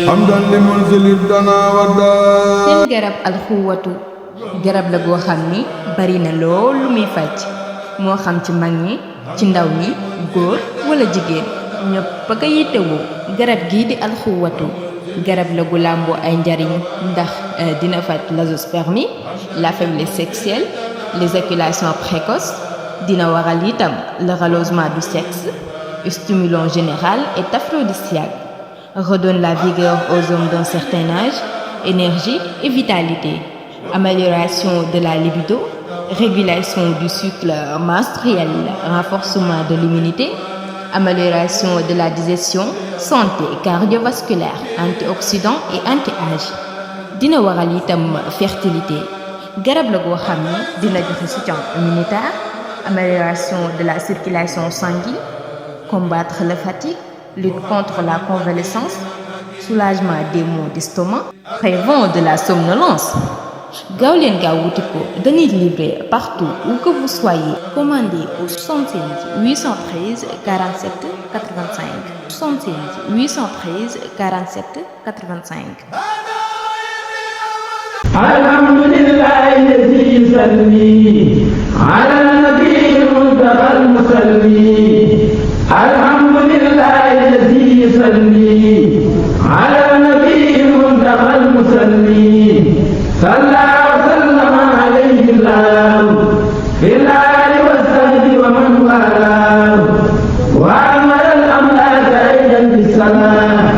hamdan li munzilid dana wadda. seen garab alxuwatu garab la goo xam ni bari na lool lu muy faj moo xam ci mag ñi ci ndaw ñi góor wala jigéen ñëpp a ko yittewoo garab gii di alxuwatu garab la gu làmboo ay njariñ ndax dina faj l'azoospermie la faiblesse sexuelle l'éjaculation précoce dina waral itam le rallongement du sexe stimulant général et aphrodisiaque redonne la vigueur aux hommes d'un certain âge énergie et vitalité amélioration de la libido régulation du cycle menstruel renforcement de l'immunité amélioration de la digestion santé cardiovasculaire antioxydant et anti-âge dina waral itam fertilité garab la goo xam ne dina joxe soutien immunitaire amélioration de la circulation sanguine combattre la fatigue lutte contre la convalescence soulagement des maux d'estomac prévent de la somnolence gaaw leen gaaw wuti ko dañuy livrer partout où que vous soyez commandez au 76 813 47 85 76 813 47 85. alhamdulillahi allazi yusalli ala nabiyil muntaqal musalli alhamdulillahi allazi yusalli ala nabiyil muntaqal musalli salla wa sallama alayhi allah bil ali was sahbi wa man walahu wa amara al amlaka aidan bis salam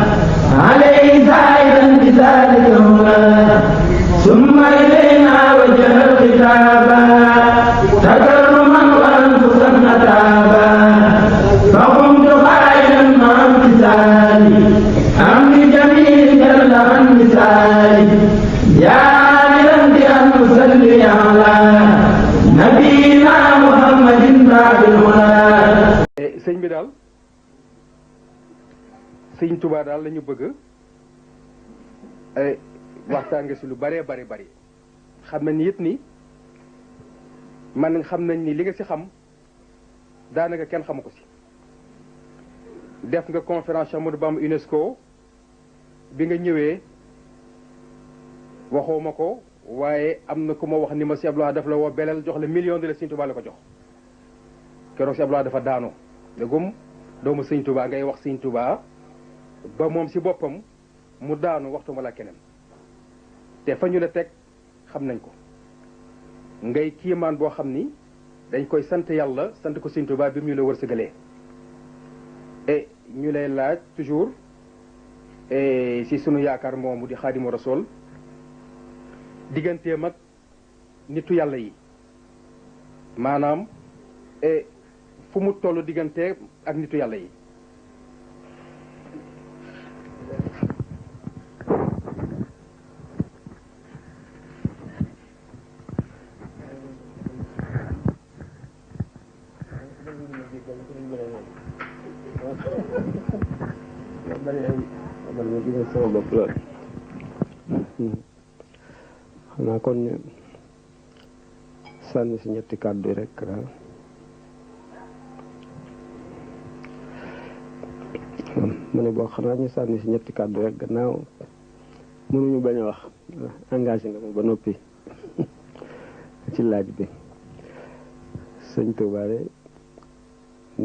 alayhi zaidan bi zalika ثم إلينا وجه الخطابا تكرما وأنفسا أتابا فقمت قائلا مع امتثالي أمر جميل جل عن مثالي يا عاملا بأن نصلي على نبينا محمد باب الهدى. sëñ bi daal sëñ Tuubaa daal la ñu bëgg waxtaan nga si lu bëree bari xam nañ it ni man xam nañ ni li nga si xam daanaka kenn xamu ko si def nga conférence Amadou Bamba UNESCO bi nga ñëwee waxoo ma ko waaye am na ku ma wax ni ma si Abdoulaye daf la woo beleel jox la million de la Sëñ Tuubaa la ko jox keroog si Abdoulaye dafa daanoo dégum doomu Sëñ Tuubaa ngay wax Sëñ Tuubaa ba moom si boppam mu daanu waxtu ma la keneen te fa ñu la teg xam nañ ko ngay kiimaan boo xam ni dañ koy sant yàlla sant ko Sëñ Tuubaa bi mu ñu la wërsëgalee et ñu lay laaj toujours si sunu yaakaar moomu di Xaadimu Rasuul digganteem ak nitu yàlla yi maanaam fu mu toll diggante ak nitu yàlla yi. sama bopp la xanaa kon ñu sànni si ñetti kàddu yi rek mu ne boo xanaa ñu sànni si ñetti kàddu rek gannaaw mënuñu bañ a wax engagé nga ma ba noppi ci laaj bi sëñ Tuubaa ni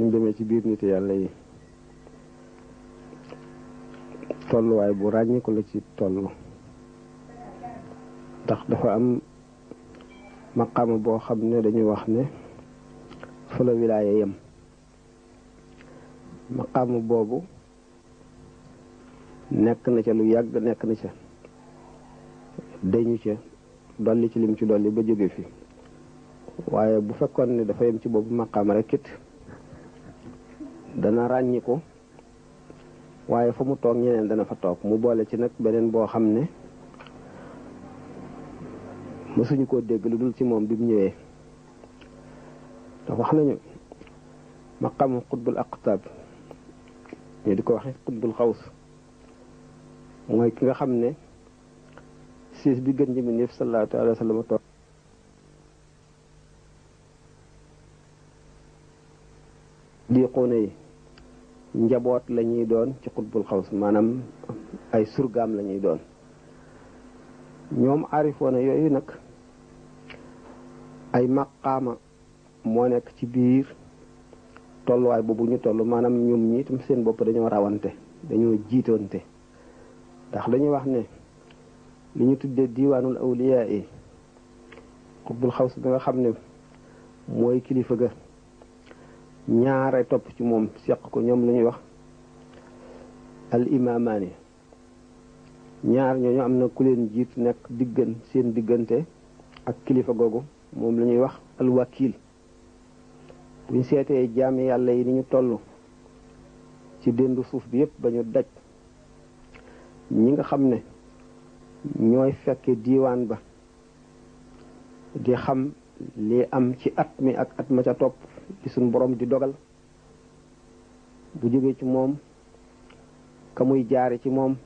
mu demee ci biir nit yàlla yi tolluwaay bu ràññiku la ci toll ndax dafa am maqaama boo xam ne dañuy wax ne fa la wilaaya yem maqaama boobu nekk na ca lu yàgg nekk na ca dañu ca dolli ci lim ci dolli ba jóge fi waaye bu fekkoon ne dafa yem ci boobu maqaama rek it dana ràññiku waaye fa mu toog ñeneen dana fa toog mu boole ci nag beneen boo xam ne mësuñu koo dégg lu dul ci moom bi mu ñëwee ndax wax nañu maqamu xutbul aqtaab ñu di ko waxe xutbul xaws mooy ki nga xam ne siis bi gën ji mi neef sallallahu alayhi wa sallam toog di xuune yi njaboot la ñuy doon ci xutbul xaws maanaam ay surgaam la ñuy doon. ñoom aarifoona yooyu nag ay maqaama moo nekk ci biir tolluwaay boobu ñu toll maanaam ñoom ñi tam seen bopp dañoo rawante dañoo jiitoonte ndax dañuy wax ne li ñu tuddee diiwaanul awliyaa yi xutbul xaws bi nga xam ne mooy kilifa ga ñaare topp ci moom seq ko ñoom la ñuy wax al imaamaani ñaar ñooñu am na ku leen jiit nekk seen diggante ak kilifa googu moom la ñuy wax al wakil buñ seetee jaami yàlla yi ni ñu toll ci déndu suuf bi yépp ba ñu daj ñi nga xam ne ñooy fekke diiwaan ba di xam li am ci at mi ak at ma ca topp ci suñ borom di dogal bu jógee ci moom ka muy jaare ci moom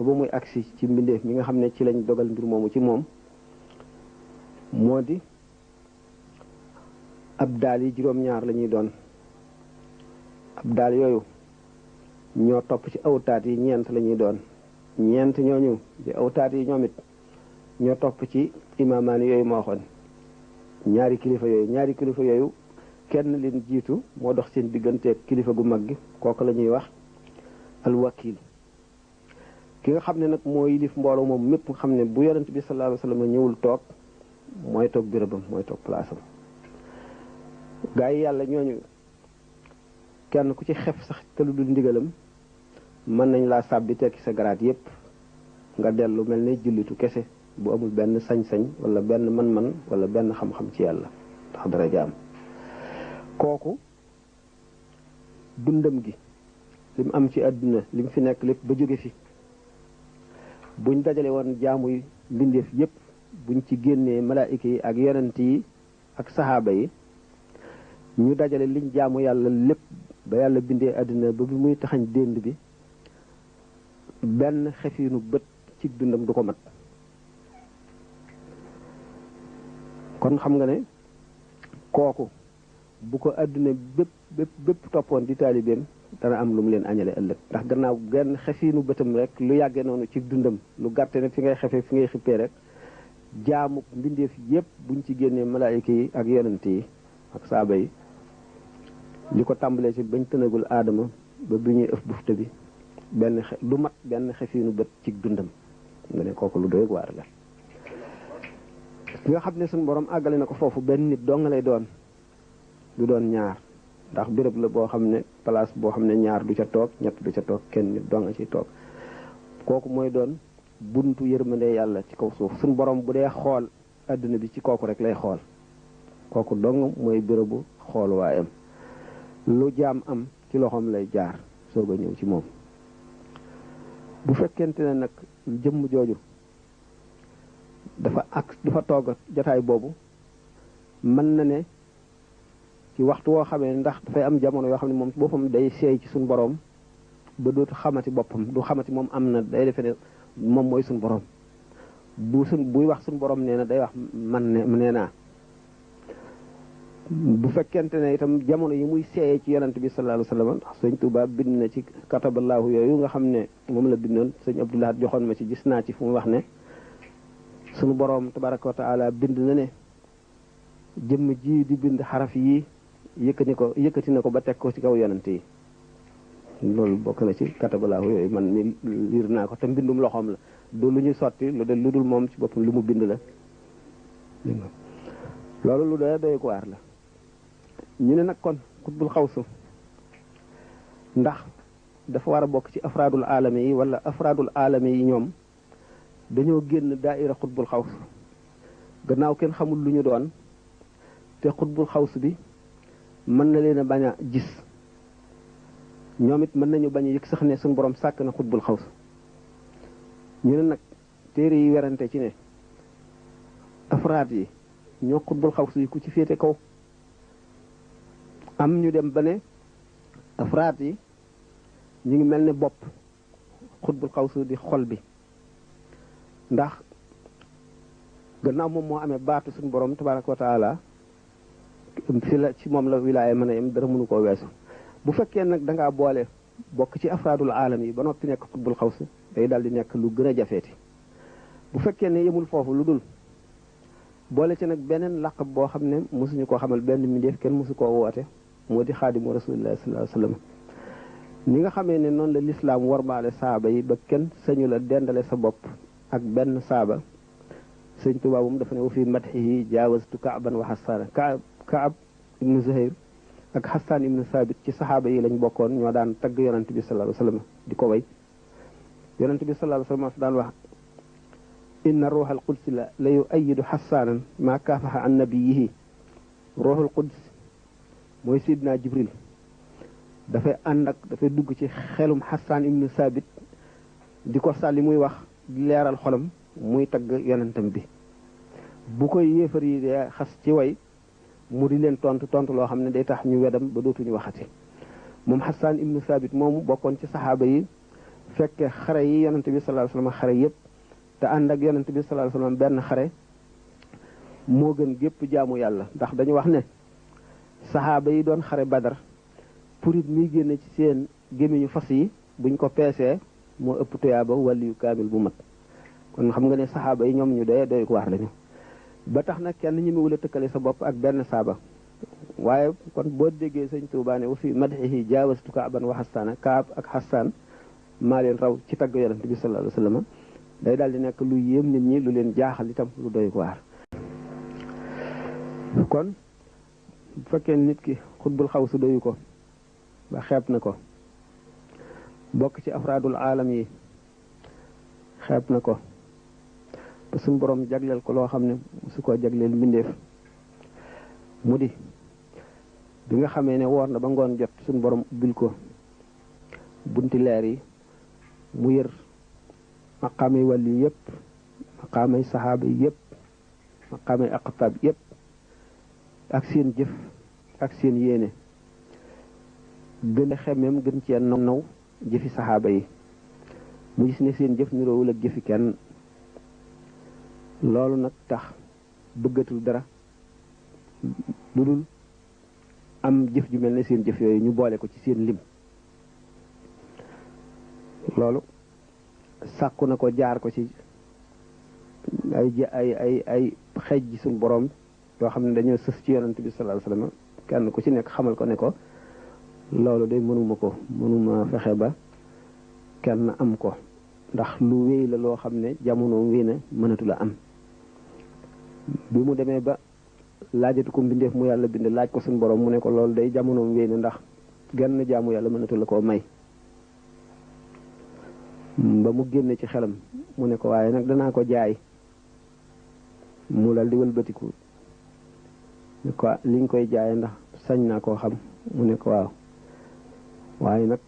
ba muy agsi ci mbindeef mi nga xam ne ci lañ dogal mbir moomu ci moom moo di ab daal yi juróom-ñaar la ñuy doon ab daal yooyu ñoo topp ci awtaat yi ñeent la ñuy doon ñeent ñooñu di awtaat yi ñoom it ñoo topp ci imaamaani yooyu ma waxoon ñaari kilifa yooyu kenn leen jiitu moo dox seen digganteeg kilifa gu mag gi kooku la ñuy wax alwakil ki nga xam ne nag moo yilif mbooloo moom mépp nga xam ne bu yonent bi sallallahu alayhi wasallam ñëwul toog mooy toog bérébam mooy toog place am gaa yi yàlla ñooñu kenn ku ci xef sax te lu dul ndigalam mën nañ laa sàbbi tekki sa garaat yépp nga dellu mel ne jullitu kese bu amul benn sañ-sañ wala benn man-man wala benn xam-xam ci yàlla ndax dara jaam kooku dundam gi lim am ci àdduna lim fi nekk lépp ba jóge fi buñ dajale woon jaamuy mbindeef yépp buñ ci génnee malaayika yi ak yonent yi ak saxaaba yi ñu dajale liñ jaamu yàlla lépp ba yàlla bindee àdduna ba bi muy taxañ dénd bi benn xefiinu bët ci dundam du ko mat kon xam nga ne kooku bu ko àdduna bépp toppoon di taalibeem dana am lu mu leen añale ëllëg ndax gannaaw genn xefiinu bëtam rek lu yàggee noonu ci dundam lu gàtte ne fi ngay xefee fi ngay xippee rek jaamu mbindeef yépp buñ ci génnee malaayika yi ak yonent yi ak saaba yi li ko tàmbalee ci bañ tënagul aadama ba bi ñuy ëf bufte bi du mat benn xefiinu bët ci dundam nga ne kooku lu doy waar la nga xam ne suñu borom àggale na ko foofu benn nit doo nga lay doon du doon ñaar ndax béréb la boo xam ne place boo xam ne ñaar du ca toog ñett du ca toog kenn nit doo nga ciy toog kooku mooy doon buntu yërmande yàlla ci kaw suuf suñu borom bu dee xool adduna bi ci kooku rek lay xool kooku dong mooy bérébu xool waayam lu jaam am ci loxoom lay jaar soog a ñëw ci moom bu fekkente ne nag jëmm jooju dafa toog jotaay boobu mën na ne ci waxtu woo xamee ndax dafay am jamono yoo xam ne moom boppam day seey ci suñu borom ba dootu xamati boppam du xamati moom am na day defe ne moom mooy suñu borom buy wax suñu borom nee na day wax man nee naa bu fekkente ne itam jamono yi muy seeyee ci yonent bi sallallahu alayhi wasallam ndax sëñ Tuubaa bind na ci kataballaahu yooyu nga xam ne moom la bindoon sëñ Abdoulahat joxoon ma ci gis naa ci fu mu wax ne suñu borom tabaraka wa taala bind na ne jëmm ji di bind xaraf yi yëkkati na ko ba teg ko ci kaw yonent yi loolu bokk na ci katabalaahu yooyu man mi liir naa ko te mbindum loxoom la du lu ñuy sotti lu dul moom ci boppam lu mu bind la loolu lu doy ko waar la ñu ne nag kon xutbul xawsu ndax dafa war a bokk ci afraadul aalami yi wala afraadul aalami yi ñoom dañoo génn daaira xutbul xawsu gannaaw kenn xamul lu ñu doon te xutbul xawsu bi mën na leen a bañ a gis ñoom it mën nañu bañ a yëg sax ne suñu borom sàkk na xutbul xawsu ñu ne nag téere yi werante ci ne afraad yi ñoo xutbul xawsu yi ku ci féete kaw am ñu dem ba ne afraad yi ñu ngi mel ne bopp xutbul xawsu di xol bi ndax gannaaw moom moo amee baatu suñu borom tabaraka wa taala fi la ci moom la wilaaya mën a yem dara mënu koo weesu bu fekkee nag da ngaa boole bokk ci afraadul aalam yi ba noppi nekk xutbul xaws day daal di nekk lu gën a jafeeti bu fekkee ne yemul foofu lu dul boole ci nag beneen laqab boo xam ne mosuñu koo xamal benn mbindeef kenn mosu koo woote moo di xaadimu rasulillahi sallallahu alayhi wasallam ni nga xamee ne noonu la lislaam warmaale saaba yi ba kenn sañu la dendale sa bopp ak benn saaba sëñ Tuubaa moom dafa ne wa fi madhihi jaawastu kaaban wa xasaan kaab ibnu zuhayr ak xasaan ibnu saabit ci saxaaba yi lañ bokkoon ñoo daan tagg yonent bi sallallahu alayhi wasallam di ko way yonent bi sallallahu alayhi wasallam daan wax inna ruuxal qudsi la yuayidu xasaanan maa kaafaxa an nabiyihi ruuxul quds mooy sidna jibril dafay ànd ak dafay dugg ci xelum xasaan ibnu saabit di ko sàlli muy wax di leeral xolam muy tagg yonentam bi bu koy yéefar yi dee xas ci way mu di leen tontu loo xam ne day tax ñu wedam ba dootuñu waxati moom xasaan ibnu saabit moomu bokkoon ci saxaaba yi fekke xare yi yonent bi sallallahu alayhi wasallam xare yépp te ànd ak yonent bi sallallahu alayhi wasallam benn xare moo gën gépp jaamu yàlla ndax dañu wax ne saxaaba yi doon xare badar purit muy génne ci seen gémmiñu fas yi buñ ko peesee moo ëpp tuyaaba wàlliyu kaamil bu mat kon xam nga ne saxaaba yi ñoom ñu doy ko waar lañu ba tax nag kenn ñi mu wula tëkkale sa bopp ak benn saaba waaye kon boo déggee sëñ Tuubaa ne wa fi madhihi jaawastu kaaban wa xasaana kaab ak xasaan maa leen raw ci tagg yonent bi sallallahu alayhi wasallam day daal di nekk lu yéem nit ñi lu leen jaaxal itam lu doy ko waar kon bu fekkee nit ki xutbul xaw su doyu ko ba xeeb na ko bokk ci afraadul aalam yi xeeb na ko ba suñu borom jagleel ko loo xam ne su ko jagleel mbindeef mu di bi nga xamee ne woor na ba ngoon jot suñu borom ubbil ko bunti leer yi mu yër maqaamay wàlli yépp maqaamay saxaaba yi yépp maqaamay aqtaab yépp ak seen jëf ak seen yéene gën a xemmeem gën cee naw jëfi saxaaba yi mu gis ne seen jëf niroowul ak jëfi kenn loolu nag tax bëggatul dara lu dul am jëf ju mel ne seen jëf yooyu ñu boole ko ci seen lim loolu sàkku na ko jaar ko ci ay xeej ji suñ borom yoo xam ne dañoo sës ci yonent bi sallallahu alayhi wasallam kenn ku ci nekk xamal ko ne ko loolu de mënuma fexe ba kenn am ko ndax lu wéy la loo xam ne jamono wéy na mënatu la am bi mu demee ba laajatu ko mbindeef mu yàlla bind laaj ko suñ borom mu ne ko loolu day jamono wéy na ndax genn jaamu yàlla mënatu la koo may ba mu génne ci xelam mu ne ko waaye nag danaa ko jaay mu dal di wëlbatiku ne ko li nga koy jaaye ndax sañ naa koo xam mu ne ko waaw waaye nag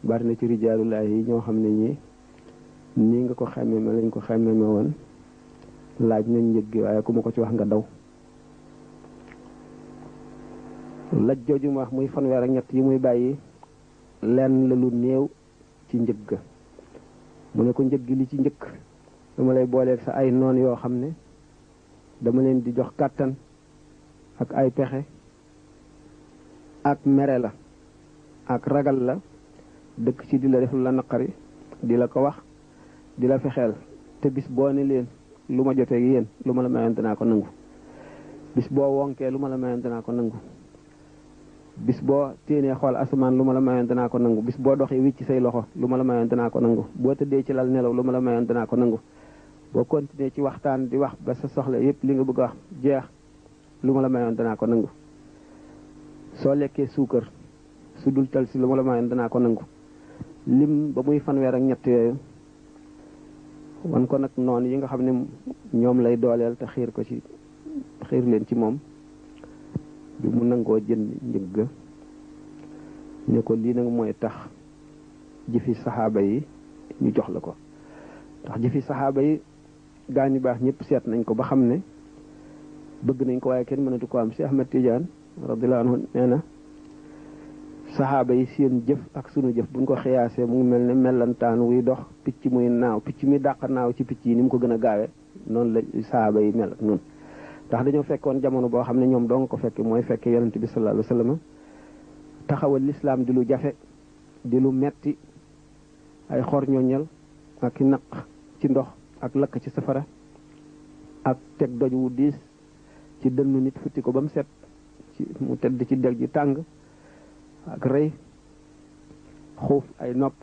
bari na ci rijaalullahi yi ñoo xam ne ñi nii nga ko xemmeme lañ ko xemmeme woon laaj nañ njëg gi waaye ku ma ko ci wax nga daw laj jooju mu wax muy fanweer ak ñett yi muy bàyyi lenn la lu néew ci njëg ga mu ne ko njëg gi li ci njëkk dama lay booleeg sa ay noon yoo xam ne dama leen di jox kàttan ak ay pexe ak mere la ak ragal la dëkk ci di la def lu la naqari di la ko wax di la fexeel te bis boo ne leen lu ma jotee yéen lu ma la mayoon danaa ko nangu bis boo wonkee lu ma la mayoon danaa ko nangu bis boo téenee xool asamaan lu ma la mayoon danaa ko nangu bis boo doxee wicc say loxo lu ma la mayoon danaa ko nangu boo tëddee ci lal nelaw lu ma la mayoon danaa ko nangu boo continuer ci waxtaan di wax ba sa soxla yépp li nga bëgg a wax jeex lu ma la mayoon danaa ko nangu soo lekkee suukar su dul tal si lu ma la mayoon danaa ko nangu lim ba muy fanweer ak ñett yooyu wan ko nag noonu yi nga xam ne ñoom lay dooleel te xiir leen ci moom bi mu nangoo jënd njëg ga ne ko lii nag mooy tax jëfi saxaaba yi ñu jox la ko ndax jëfi saxaaba yi gaañu baax ñëpp seet nañ ko ba xam ne bëgg nañ ko waaye kenn mënatu ko am si Ahmad Tidiane radiyallahu anhu nee na saxaaba yi seen jëf ak sunu jëf buñ ko xiyaasee mu ngi mel ne mellantaan wuy dox picc muy naaw picc mi dàq naaw ci picc yi ni mu ko gën a gaawe noonu la saxaaba yi mel ak noonu ndax dañoo fekkoon jamono boo xam ne ñoom doo nga ko fekke mooy fekke yonent bi sallallahu alayhi wasallam taxawal lislaam di lu jafe di lu metti ay xor ñoñal ak i naq ci ndox ak lakk ci safara ak teg doj wu diis ci dënnu nit futti ko ba mu set mu tedd ci deg ji tàng ak rey xuuf ay nopp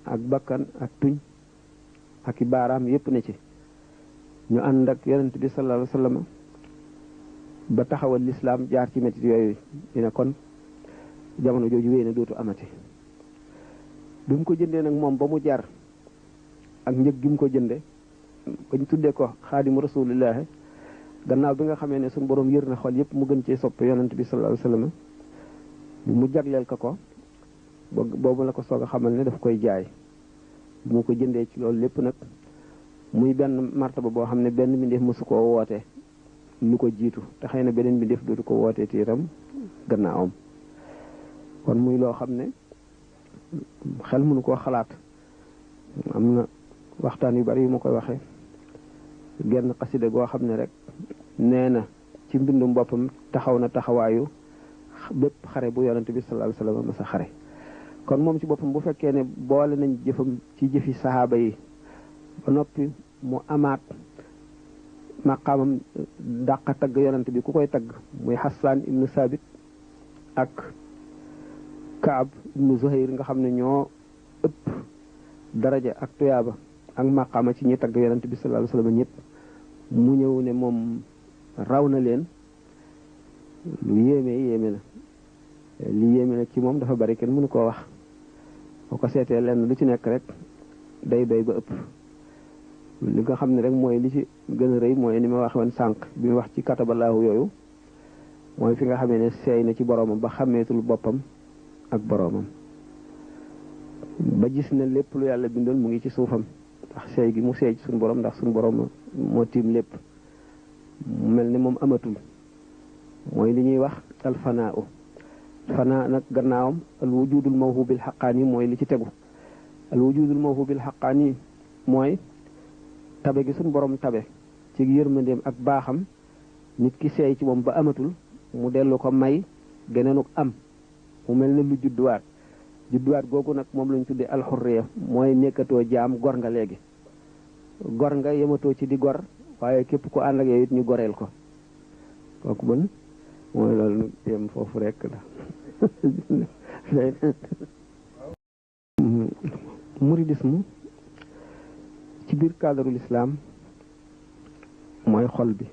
ak bakkan ak tuñ ak i baaraam yépp ne ci ñu ànd ak yonent bi sallallahu alayhi wasallam ba taxawal lislaam jaar ci métit yooyu dina kon jamono jooju wéy na dootu amati bi mu ko jëndee nag moom ba mu jar ak njëg gi mu ko jënde bañ tuddee ko xaadimu rasulillahi gannaaw bi nga xamee ne suñu borom yër na xol yépp mu gën cee sopp yonent bi sallallahu alayhi wasallam mu jagleel ko boobu la ko soog a xamal ne daf koy jaay bu mu ko jëndee ci loolu lépp nag muy benn martaba boo xam ne benn mbindeef mësu koo woote lu ko jiitu te xëy na beneen mbindeef dootu ko wootee ci itam gannaawam kon muy loo xam ne xel mënu koo xalaat am na waxtaan yu bari yu ma koy waxee genn xasida goo xam ne rek nee na ci mbindum boppam taxaw na taxawaayu bépp xare bu yonent bi sallallahu alayhi wasallam masa xare kon moom ci boppam bu fekkee ne boole nañ jëfam ci jëfi saxaaba yi ba noppi mu amaat maqaamam dàqa tagg yonent bi ku koy tagg muy Hassan ibnu Sabit ak Kaab ibnu Zuhayr nga xam ne ñoo ëpp daraja ak tuyaaba ak maqaama ci ñi tagg yonent bi sallallahu alayhi wasallam ñëpp mu ñëw ne moom raw na leen lu yéeme la li yéeme nag ci moom dafa bari kenn mënu koo wax boo ko seetee lenn lu ci nekk rek day doy ba ëpp li nga xam ne rek mooy li ci gën a rëy mooy ni ma waxe woon sànq bi mu wax ci katabalaahu yooyu mooy fi nga xamee ne seey na ci boroomam ba xàmmeetul boppam ak boroomam ba gis ne lépp lu yàlla bindoon mu ngi ci suufam ndax seey gi mu seey ci suñu borom ndax suñu borom moo tiim lépp mu mel ne moom amatul mooy li ñuy wax alfanaa fanaa nag gannaawam al wujudul mawhubil xaqaani mooy li ci tegu al wujudul mawhubil xaqaani mooy tabe gi suñu borom tabe ci yërmandeem ak baaxam nit ki seey ci moom ba amatul mu dellu ko may geneenuk am mu mel ne lu judduwaat googu nag moom lañ tuddee alxurriya mooy nekkatoo jaam gor nga léegi gor nga yematoo ci di gor waaye képp ku ànd ak yow it ñu goreel ko kooku bon mooy loolu yem foofu rekk la muridisme ci biir cadre l'islam mooy xol bi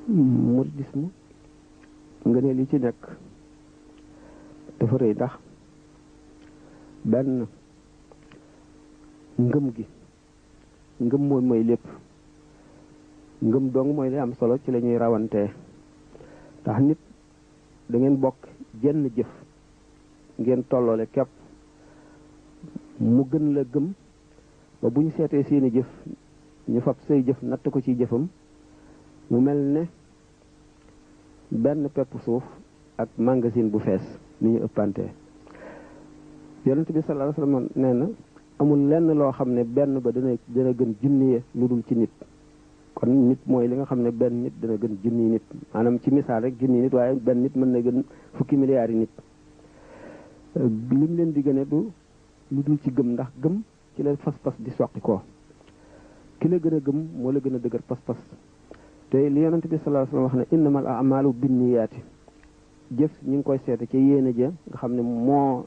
muridisme nga ne li ci nekk dafa rëy ndax benn ngëm gi ngëm mooy lépp ngëm dong mooy li am solo ci la ñuy rawantee ndax nit da ngeen bokk jenn jëf ngeen tolloole képp mu gën la gëm ba bu ñu seetee seeni jëf ñu fab say jëf natt ko ci jëfam mu mel ne benn pepp suuf ak magasin bu fees ni ñu ëppantee yonent bi sallallahu alayhi wasallam nee na amul lenn loo xam ne benn ba dana gën junniye lu dul ci nit kon nit mooy li nga xam ne benn nit dana gën junniy nit maanaam ci misaal rek junniy nit waaye benn nit mën na gën fukki milliards yi nit lim leen di gëne du lu dul ci gëm ndax gëm ci la fas-fas di soqi ko ki la gën a gëm moo la gën a dëgër pas-pas te li yonent bi sallallahu alayhi wasallam wax ne innamal a'malu binniyaati jëf ñu ngi koy seete ci yéene ja nga xam ne moo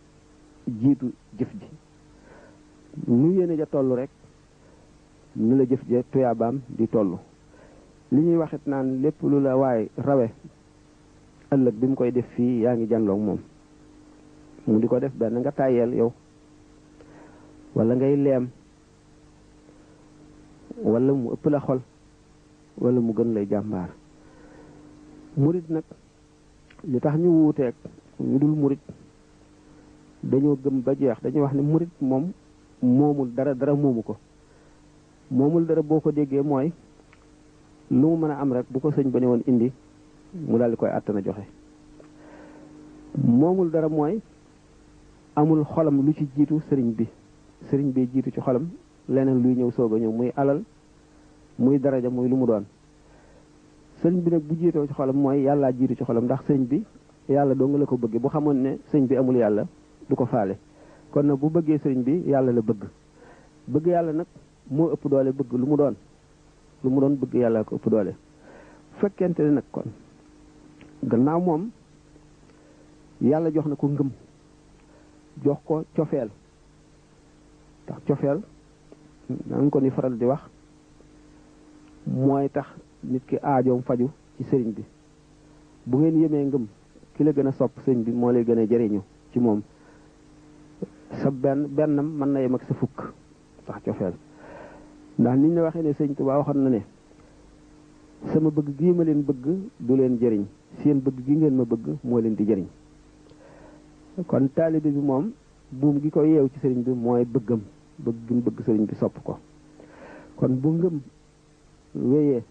jiitu jëf ji nu yéene ja toll rek ni la jëf ja tuyaabaam di toll li ñuy waxit naan lépp lu la waaye rawe ëllëg bi mu koy def fii yaa ngi janloog moom mu di ko def benn nga tàyyeel yow wala ngay leem wala mu ëpp la xol wala mu gën lay jàmbaar murit nag li tax ñu wuuteeg ñu dul murit dañoo gëm ba jeex dañuy wax ne murit moom moomul dara moomu ko moomul dara boo ko déggee mooy lu mu mën a am rek bu ko sëñ ba ne woon indi mu daal di koy àttana joxe moomul dara mooy amul xolam lu ci jiitu sëriñ bi jiitu ci xolam leneen luy ñëw soog a ñëw muy alal muy daraja muy lu mu doon sëriñ bi nag bu jiitoo ci xolam mooy yàllaa jiitu ci xolam ndax sëriñ bi yàlla doo nga la ko bëggee bu xamoon ne sëñ bi amul yàlla du ko faale kon nag bu bëggee sëriñ bi yàlla la bëgg yàlla nag moo ëpp doole bëgg lu mu doon bëgg yàlla ko ëpp doole fekkente ne nag kon gannaaw moom yàlla jox na ko ngëm jox ko cofeel tax cofeel nañ ko ni faral di wax mooy tax nit ki aajoom faju ci sëriñ bi bu ngeen yemee ngëm ki la gën a sopp sëriñ bi moo lay gën a jëriñu ci moom sa bennam mën na yem ak sa fukk sax cofeel ndax niñ la waxee ne sëriñ Tuubaa waxoon na ne sama bëgg gii ma leen bëgg du leen jëriñ seen bëgg gi ngeen ma bëgg moo leen di jëriñ kon taalibe bi moom buum gi ko yeew ci sëriñ bi mooy bëggam bëgg sëriñ bi sopp ko kon bu ngëm wéyee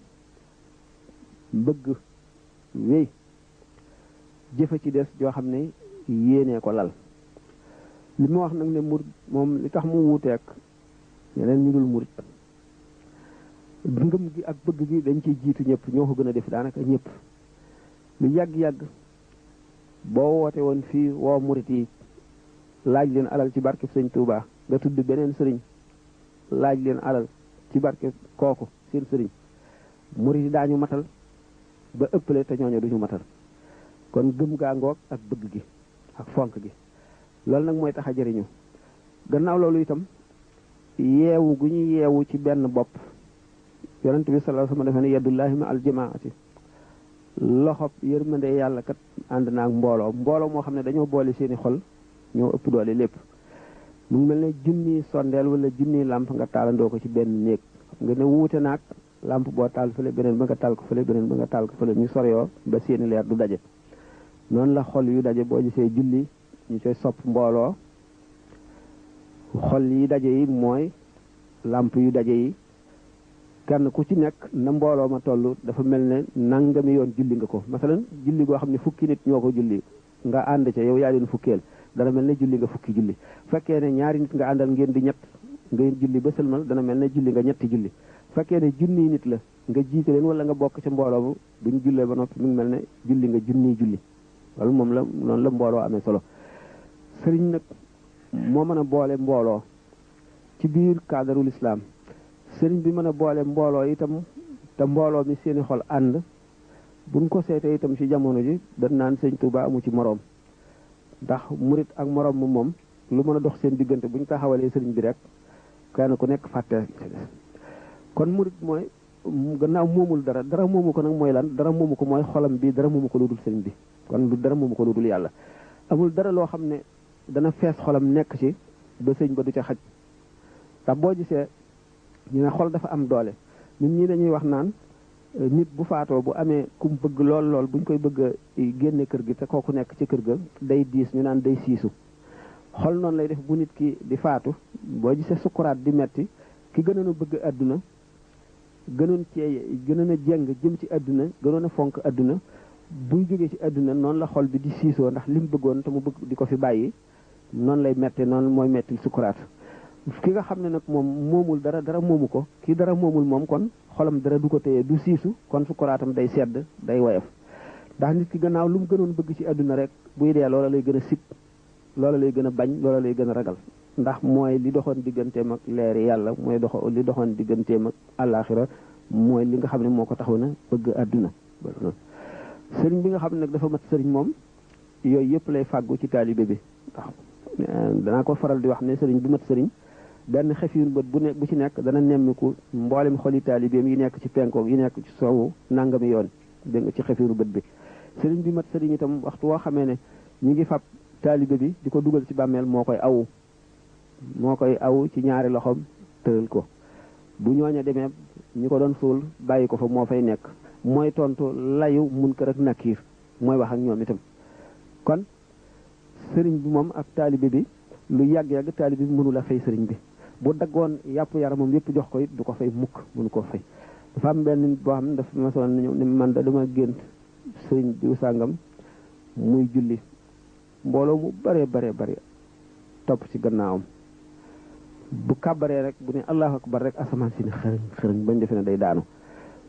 bëgg wéy jëfe ci des joo xam ne yéenee ko lal li ma wax nag ne murit moom li tax mu wuuteek yeneen ñu dul murit ngëm gi ak bëgg gi dañ ciy jiitu ñëpp ñoo ko gën a def daanaka ñëpp lu yàgg-yàgg boo woote woon fii woo murit yi laaj leen alal ci barkeb sëñ Touba nga tudd beneen sëriñ laaj leen alal ci barkeb kooku seen sëriñ murit yi daañu matal ba ëppale te ñooñu duñu matal kon gëm gaa ngoog ak bëgg gi ak fonk gi loolu nag mooy tax a jëriñu gannaaw loolu itam yeewu gu ñu yeewu ci benn bopp yonent bi sallallahu alayhi wasallam dafa ne yadullahi ma aljamaati loxob yërmande yàlla kat ànd naag mbooloo moo xam ne dañoo boole seeni xol ñoo ëpp doole lépp mu ngi mel ne junni sondeel wala junni làmp nga taalandoo ko ci benn néeg xam nga ne wuute naag làmp boo taal fële beneen ba nga taal ko fële beneen ba nga taal ko fële ñu soreyoo ba seeni leer du daje noonu la xol yu daje boo gisee julli ñu koy sopp mbooloo xol yi daje yi mooy làmp yu daje yi kenn ku ci nekk na mbooloo ma toll dafa mel ne nangami yoon julli nga ko masalan julli goo xam ne fukki nit ñoo ko julli nga ànd ca yow yaa leen fukkeel dana mel ne julli nga fukki julli fekkee ne ñaari nit nga àndal ngeen di ñett ngeen julli ba sëlmal dana mel ne julli nga ñetti julli fekkee ne junniy nit la nga jiite leen wala nga bokk ca mbooloo bu buñ jullee ba noppi mu ngi mel ne julli nga junniy julli loolu moom la noonu la mbooloo amee solo sëriñ nag moo mën a boole mbooloo ci biir cadreul islam sëriñ bi mën a boole mbooloo itam te mbooloo mi seeni xol ànd buñ ko seetee itam ci jamono ji dañ naan sëñ Touba amu ci moroom ndax murit ak moroom moom lu mën a dox seen diggante buñ taxawalee sëriñ bi rek kenn ku nekk fàtte kon murit mooy gannaaw moomul dara moomu ko nag mooy lan dara moomu ko mooy xolam bi dara moomu ko lu dul sëriñ bi kon dara moomu ko lu dul yàlla amul dara loo xam ne dana fees xolam nekk ci ba sëñ ba du ca xaj ndax boo gisee ñu ne xol dafa am doole ñun ñii dañuy wax naan nit bu faatoo bu amee ku mu bëgg lool buñ koy bëgg a génne kër gi te kooku nekk ci kër ga day diis ñu naan day siisu xol noonu lay def bu nit ki di faatu boo gisee sukkuraat di metti ki gënoon a bëgg àdduna gënoon a jeng jëm ci àdduna gënoon a fonk àdduna buy jógee ci àdduna noonu la xol bi di siisoo ndax li mu bëggoon te mu bëgg di ko fi bàyyi noonu lay mette noonu mooy mettil sukkuraat ki nga xam ne nag moom moomul dara moomu ko kii dara moomul moom kon xolam dara du ko téye du siisu kon sukkuraatam day sedd day woyof ndax nit ki gannaaw lu mu gënoon bëgg ci àdduna rek buy dee loola lay gën a sib loola lay gën a bañ loola lay gën a ragal ndax mooy li doxoon digganteem ak leeri yàlla mooy li doxoon digganteem ak àllaaxira mooy li nga xam ne moo ko taxaw na bëgg àdduna sëriñ bi nga xam ne nag dafa mat sëriñ moom yooyu yëpp lay fàggu ci taalibe bi ndax danaa ko faral di wax ne sëriñ bi mat sëriñ benn xefiyun bët bu ci nekk dana nemmiku mboolem xoli taalibeem yi nekk ci penkoog yi nekk ci soowu nangami yoon dégg nga ci xefiyunu bët bi sëriñ bi mat sëriñ itam waxtu woo xamee ne ñu ngi fab taalibe bi di ko dugal ci bàmmeel moo koy awu ci ñaari loxoom tëral ko bu ñooña demee ñi ko doon suul bàyyi ko fa moo fay nekk mooy tontu layu Munkar ak Nakiir mooy wax ak ñoom itam kon sëriñ bi moom ak taalibe bi lu yàgg-yàgg taalibe bi mënu la fay sëriñ bi bu daggoon yàpp yaramam yëpp jox ko it du ko fay mukk mënu koo fay dafa am benn nit boo xam ne dafa masoon nañu ne man da dama gént sëriñ diw sàngam muy julli mbooloo mu bare topp ci gannaawam bu kàbbaree rek bu ne allahu akbar rek asamaan si ne xërëñ bañ defe ne day daanu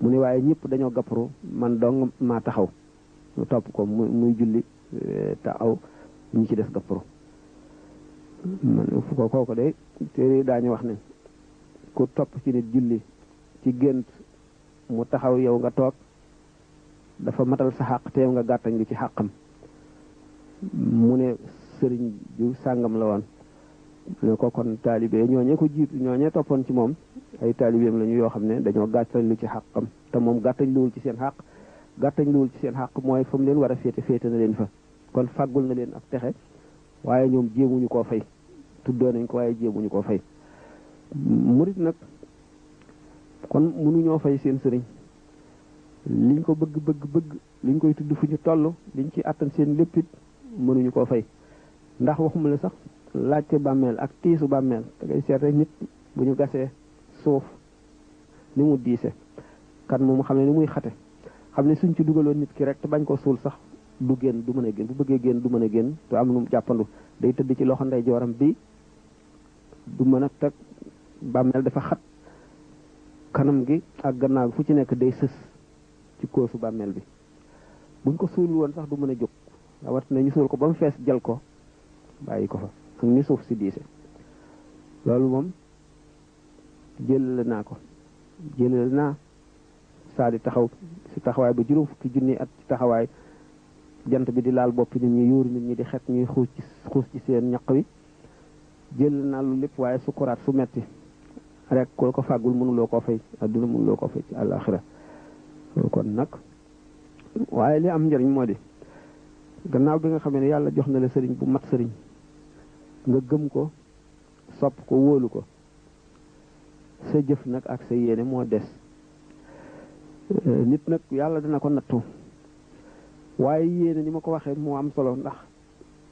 mu ne waaye ñëpp dañoo gàpparu man dong maa taxaw mu topp ko muy julli te aw ñi ci des gapparu man fu ko kooku de téere daañu wax ne ku topp ci nit julli ci gént mu taxaw yow nga toog dafa matal sa xàq te yow nga gàttañ lu ci xàqam mu ne sëriñ ju sàngam la woon ne ko kon taalibe ñooñee ko jiitu ñooñee toppoon ci moom ay taalibeem lañu yoo xam ne dañoo gàttañ lu ci xàqam te moom gàttañ luwul ci seen xàq gàttañ luwul ci seen xàq mooy fa mu leen war a féete na leen fa kon fàggul na leen ak texe waaye ñoom jéemuñu koo fay tuddoo nañ ko waaye jéemuñu koo fay murit nag kon mënuñoo fay seen sëriñ liñ ko bëgg liñ koy tudd fu ñu toll liñ ci àttan seen léppit mënuñu koo fay ndax waxuma la sax laajte bàmmeel ak tiisu bàmmeel da ngay seet rek nit bu ñu gasee suuf ni mu diise kan moom xam ne ni muy xate xam ne suñ ci dugaloon nit ki rek te bañ ko suul sax du génn du mën a génn bu bëggee génn du mën a génn te am nu mu jàppandu day tëdd ci loxo ndey jooram bi du mën a teg bàmmeel dafa xat kanam gi ak gannaaw fu ci nekk day sës ci koosu bàmmeel bi buñ ko suul woon sax du mën a jóg rawat na ñu suul ko ba mu fees jël ko bàyyi ko fa ak ni suuf si diise loolu moom jëlale naa saa di taxaw si taxawaay ba juróom fukki junni at ci taxawaay jant bi di laal boppi nit ñi yuuru nit ñi di xet ñuy xuus ci seen ñaq wi jël naa lu lépp waaye sukuraat su metti rek ko ko fàggul mënuloo koo fay adduna mënuloo koo fay ci àllaaxira kon nag waaye li am njëriñ moo di gannaaw bi nga xam ne yàlla jox na la sëriñ bu mat sëriñ nga gëm ko sopp ko wóolu ko sa jëf nag ak sa yéene moo des nit nag yàlla dana ko nattu waaye yéene ni ma ko waxee moo am solo ndax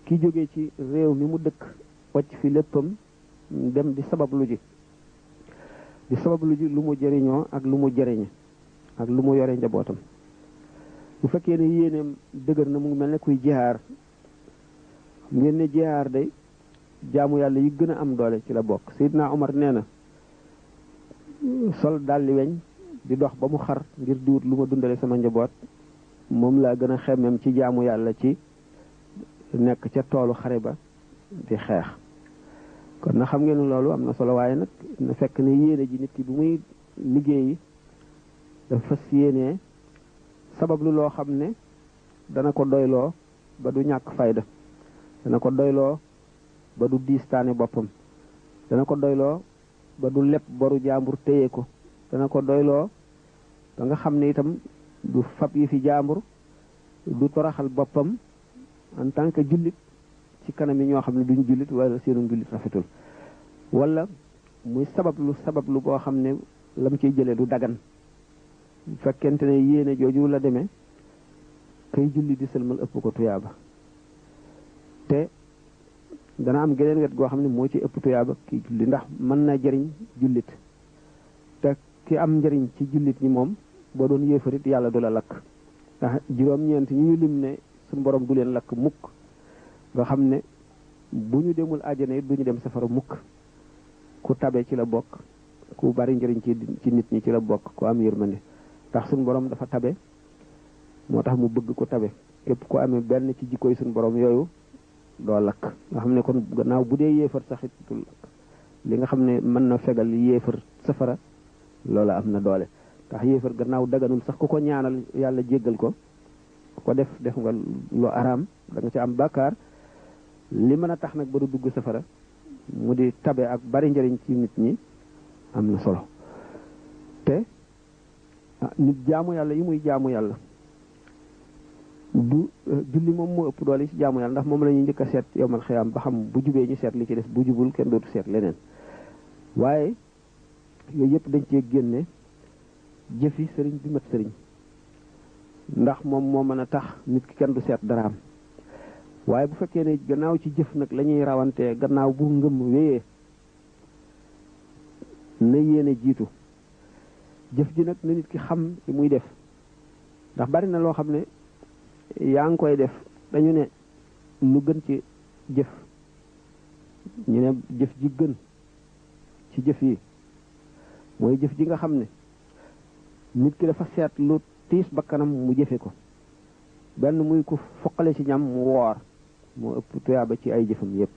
ki jógee ci réew mi mu dëkk wàcc fi léppam dem di sabab lu ji lu mu jëriñoo ak lu mu jëriñe ak lu mu yore njabootam bu fekkee ne yéeneem dëgër na mu ngi mel ne kuy jihaar ngeen ne jihaar day jaamu yàlla yi gën a am doole ci la bokk Seydina Omar nee na sol dalli weñ di dox ba mu xar ngir diwut lu ma dundale sama njaboot moom laa gën a xemmem ci jaamu yàlla ci nekk ca toolu xare ba di xeex kon na xam ngeen loolu am na solo waaye nag na fekk ne yéene ji nit ki bu muy liggéeyi dafa fas yéenee sabab lu loo xam ne dana ko doyloo ba du ñàkk fayda dana ko doyloo ba du diistaane boppam dana ko doyloo ba du lepp boru jaambur téye ko dana ko doyloo ba nga xam ne itam du fab yi fi jaambur du toraxal boppam en tant que jullit ci kanam yi ñoo xam ne duñ jullit wala seenu jullit rafetul wala muy sabablu boo xam ne lam ciy jëlee du dagan fekkente ne yéene jooju la demee kay julli di sëlmal ëpp ko tuyaaba te dana am geneen wet goo xam ne moo ci ëpp tuyaaba ki julli ndax mën na jëriñ jullit te ki am njëriñ ci jullit ñi moom boo doon yéefarit yàlla du la lakk ndax juróom-ñeent ñi ñu lim ne suñu borom du leen lakk mukk nga xam ne bu ñu demul àjjana it du ñu dem safara mukk ku tabe ci la bokk ku bari njëriñ ci nit ñi ci la bokk ku am yërmande ndax suñu borom dafa tabe moo tax mu bëgg ko tabe képp ku amee benn ci jikkoy suñu borom yooyu doo lakk nga xam ne kon gannaaw bu dee yéefar saxit du lakk li nga xam ne mën na fegal yéefar safara loola am na doole ndax yéefar gannaaw daganul sax ku ko ñaanal yàlla jéggal ko ko def nga lu araam da nga ci am bàkkaar li mën a tax nag ba du dugg safara mu di tabe ak bari njëriñ ci nit ñi am na solo te nit jaamu yàlla yi muy jaamu yàlla du julli moom moo ëpp doole ci jaamu yàlla ndax moom la ñuy njëkk a seet yowmal xiyaam ba xam bu jubee ñu seet li ci des bu jubul kenn dootu seet leneen waaye yooyu yëpp dañ cee génne jëfi sëriñ bi mat sëriñ ndax moom moo mën a tax nit ki kenn du seet daraam waaye bu fekkee ne gannaaw ci jëf nag la ñuy rawantee gannaaw bu ngëm wéyee na yéene jiitu jëf ji nag na nit ki xam li muy def ndax bari na loo xam ne yaa ngi koy def dañu ne lu gën ci jëf ñu ne jëf ji gën ci jëf yi mooy jëf ji nga xam ne nit ki dafa seet lu tiis bakkanam mu jëfe ko benn muy ku foqale ci ñam mu woor moo ëpp tuyaaba ci ay jëfam yépp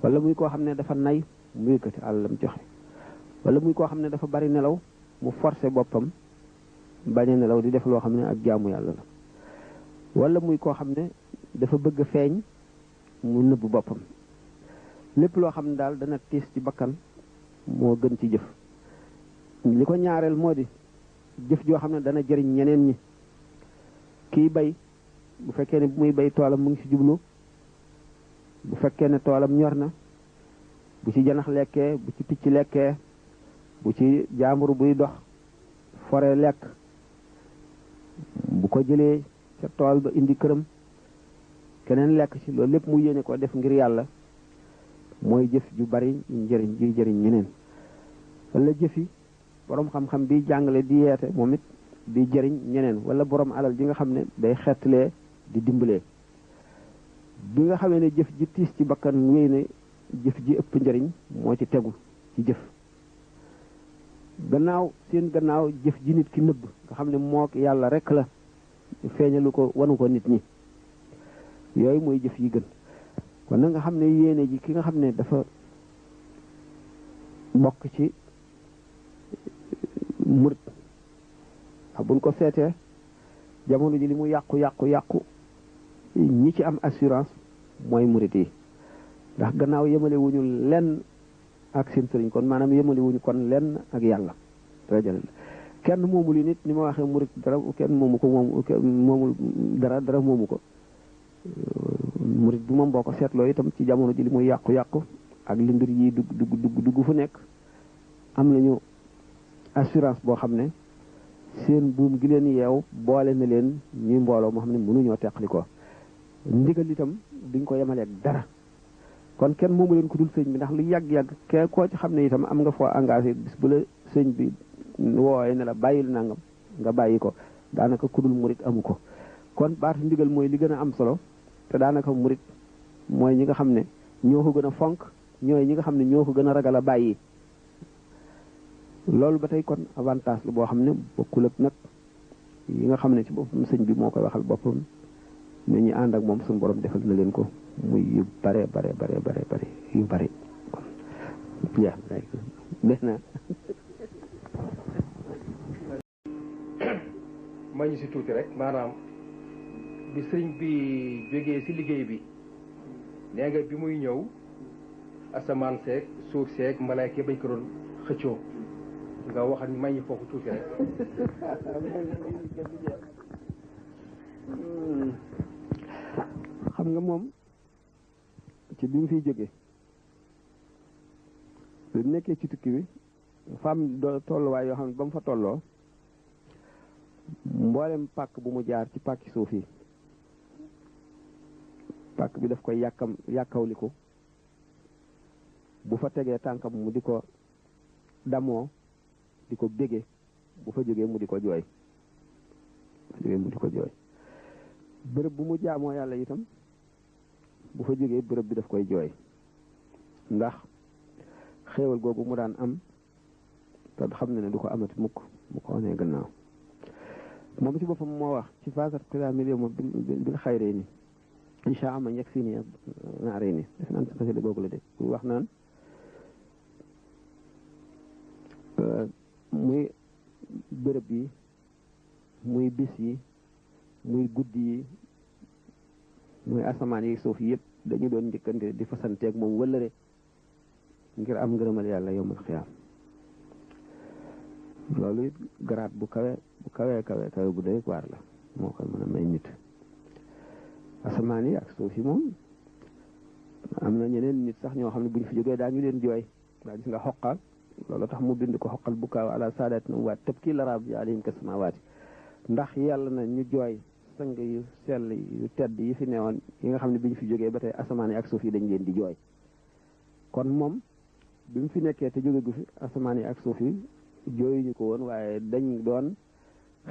wala muy koo xam ne dafa nay mu yëkkati àllam joxe wala muy koo xam ne dafa bari nelaw mu forcé boppam bañ a nelaw di def loo xam ne ak jaamu yàlla la wala muy koo xam ne dafa bëgg feeñ mu nëbb boppam lépp loo xam ne daal dana tiis ci bakkan moo gën ci jëf li ko ñaareel moo di jëf joo xam ne dana jëriñ ñeneen ñi kiy bay bu fekkee ne bu muy bay toolam mu ngi ci jublu bu fekkee ne toolam ñor na bu ci janax lekkee bu ci picc lekkee bu ci jaambur buy dox fore lekk bu ko jëlee ca tool ba indi këram keneen lekk ci loolu lépp mu yéene ko def ngir yàlla mooy jëf ju bari njëriñ juy jëriñ ñeneen wala jëfi borom xam-xam bi jàngale di yeete moom it di jëriñ ñeneen wala borom alal ji nga xam ne day xeetlee di dimbalee bi nga xamee ne jëf ji tiis ci bakkan wéy ne jëf ji ëpp njëriñ moo ci tegu ci jëf gannaaw jëf ji nit ki nëbb nga xam ne mook yàlla rek la feeñalu ko wanu ko nit ñi yooyu mooy jëf yi gën kon nag nga xam ne yéene ji ki nga xam ne dafa bokk ci murit ndax buñ ko seetee jamono ji li mu yàqu ñi ci am assurance mooy murit yi ndax gannaaw yemale wuñu lenn ak seen sëriñ kon maanaam yemale wuñu kon lenn ak yàlla rajal kenn moomul yi nit ni ma waxee murit dara kenn moomu ko moomul dara moomu ko murit bi moom boo ko seetloo itam ci jamono ji li muy yàqu ak li mbir yi dugg fu nekk am nañu assurance boo xam ne seen buum gi leen yeew boole na leen ñuy mbooloo moo xam ne mënuñoo teqali ko ndigal itam duñ ko yemaleeg dara kon kenn moomu leen ku dul sëñ bi ndax lu yàgg-yàgg ke koo ci xam ne itam am nga foo engagé bis bu la sëñ bi wooye ne la bàyyil nangam nga bàyyi ko daanaka ku dul murit amu ko kon baatu ndigal mooy li gën a am solo te daanaka murit mooy ñi nga xam ne ñoo ko gën a fonk ñooy ñi nga xam ne ñoo ko gën a ragal a bàyyi loolu ba tey kon avantage la boo xam ne bokkul ak nag yi nga xam ne ci boppam sëñ bi moo koy waxal boppam ne ñu ànd ak moom suñu borom defal na leen ko muy yu bare yu bare jeex def na ma ñu si tuuti rek maanaam bi sëriñ bi jógee si liggéey bi nee nga bi muy ñëw asamaan seeg suuf seeg malaayka bañ ko doon xëccoo nga wax ni may ñu foofu tuuti rek xam nga moom ci bi mu fiy jógee lu nekkee ci tukki bi dafa am tolluwaay yoo xam ne ba mu fa tolloo mboolem pàkk bu mu jaar ci pàkki suuf yi pàkk bi daf koy yàkkawliku bu fa tegee tànkam mu di ko damoo di ko bége bu fa jógee mu di ko jooy bërëb bu mu jaamoo yàlla itam bu fa jógee bërëb bi daf koy jooy ndax xéewal googu mu daan am te xam na ne du ko amati mukk mu ko wanee gannaaw moom ci boppam moo wax ci fasat xilaamil yow ma bil xayree ni insha allah yegg fii nii naaree ni def naan si xasida googu la de wax naan muy bërëb yi muy bis yi muy guddi yi muy asamaan yi suuf yëpp dañu doon njëkkante di fasanteeg moom wëllëre ngir am ngërëmal yàlla yowmal xiyaam loolu it garaat bu kawe bu doy waar la moo koy mën a may nit asamaan yi ak suuf yi moom am na ñeneen nit sax ñoo xam ne bu ñu fi jógee daa ñu leen jooy daa gis nga xoqal loolu tax mu bind ko xoqal bu kaaw ala saadaati nam waat tëb kii laraab bi alayhim ka samawaati ndax yàlla na ñu jooy sang yu sell yu tedd yi fi newoon yi nga xam ne bi ñu fi jógee ba tey asamaan yi ak suuf yi dañ leen di jooy kon moom bi mu fi nekkee te jóge gu fi asamaan yi ak suuf yi jooyuñu ko woon waaye dañ doon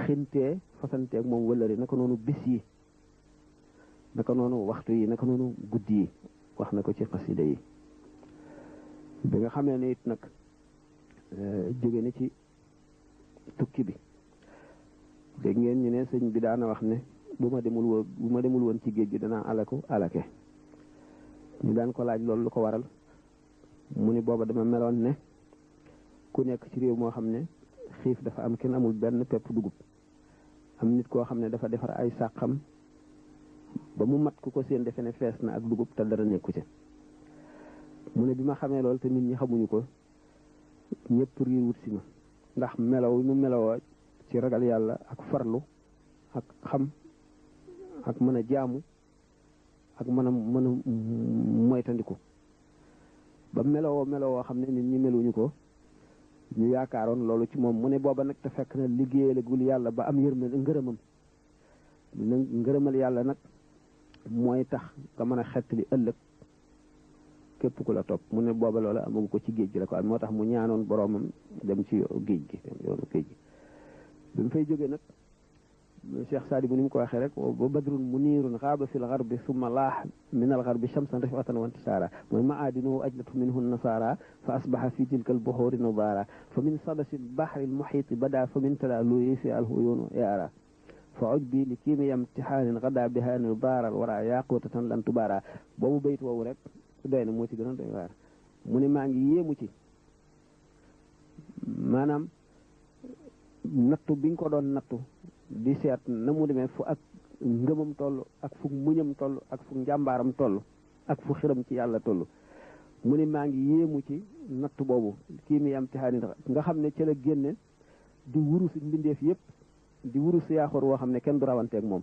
xintee fasanteeg moom wëllëri naka noonu bis yi naka noonu waxtu yi naka noonu guddi yi wax na ko ci xasida yi bi nga xamee ne it nag jóge na ci tukki bi dégg ngeen ñu ne sëñ bi daana wax ne bu ma demul woon ci géej gi danaa alake ñu daan ko laaj loolu lu ko waral mu ni booba dama meloon ne ku nekk ci réew moo xam ne xiif dafa am kenn amul benn pepp dugub am nit koo xam ne dafa defar ay sàqam ba mu mat ku ko seen defe ne fees na ak dugub te dara nekku ci mu ne bi ma xamee loolu te nit ñi xamuñu ko ñëpp riir wut si ma ndax melaw mu melawoo ci ragal yàlla ak farlu ak xam ak mën a jaamu ak mën a moytandiku ba melawoo xam ne nit ñi meluñu ko ñu yaakaaroon loolu ci moom mu ne booba nag te fekk na liggéeyalagul yàlla ba am ngërëmam ngërëmal yàlla nag mooy tax nga mën a xettali ëllëg képp ku la topp mu ne booba loola amagu ko ci géej gi la ko am moo tax mu ñaanoon boroomam dem ci géej gi yoonu géej gi bi mu fay jógee nag Cheikh Sadibou ni mu ko waxee rek ba badrun munirun xaaba fil garbi summa laax min al garbi shamsan rifatan wa intisaara mooy maadinu ajlatu minhu nasaara fa asbaxa fi tilka al buxuuri nadaara fa min sadasi al bahri al muxiiti bada fa min talaaluyi fi al huyuunu yaara fa ujbi li kiimi imtixaanin gada biha nidaaral wara yaqutatan lan tubaara boobu bayt woowu rek doy na moo ci gën a doy waar mu ne maa ngi yéemu ci maanaam nattu bi nga ko doon nattu di seet na mu demee fu ak ngëmam toll ak fu muñam toll ak fu njàmbaaram toll ak fu xiram ci yàlla toll mu ne maa ngi yéemu ci nattu boobu kii mi am tixaani nga xam ne ci la génne di wurus mbindeef yëpp di wurus yaaxoor woo xam ne kenn du rawanteeg moom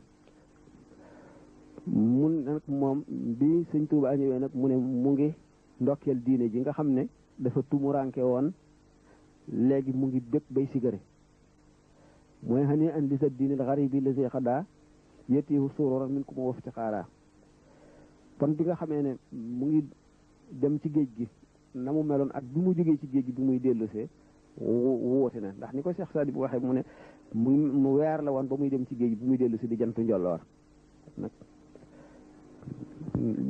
mun nag moom bi sëñ Tuubaa ñëwee nag mu ne mu ngi ndokkeel diine ji nga xam ne dafa tumuranke woon léegi mu ngi bépp bay sigare mooy xani an li sa diinil xaribi lasi xadaa yetihu sururan min ku ma waf ci xaaraa kon bi nga xamee ne mu ngi dem ci géej gi na mu meloon ak bi mu jógee ci géej gi bi muy dellusee wóote na ndax ni ko Cheikh Sadibou waxee mu ne mu weer la woon ba muy dem ci géej gi bi muy dellusi di jantu njolloor nag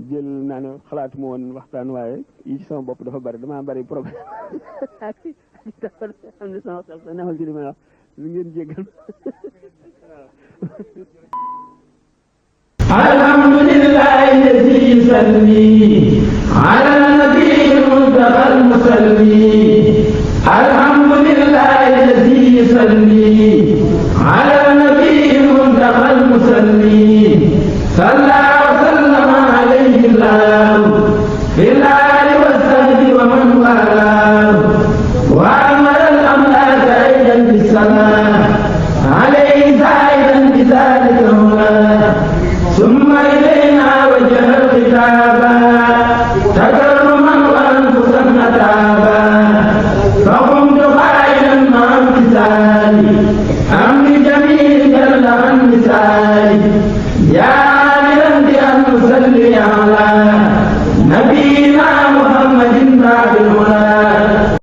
jël naa ne xalaatu ma woon waxtaan waaye yi ci sama bopp dafa bari damaa bari problème xam ne sama xel sa newal ci li may wax lu ngeen jéggal alhamdulillahi allazi yusalli ala nabi al-mustafa al-musalli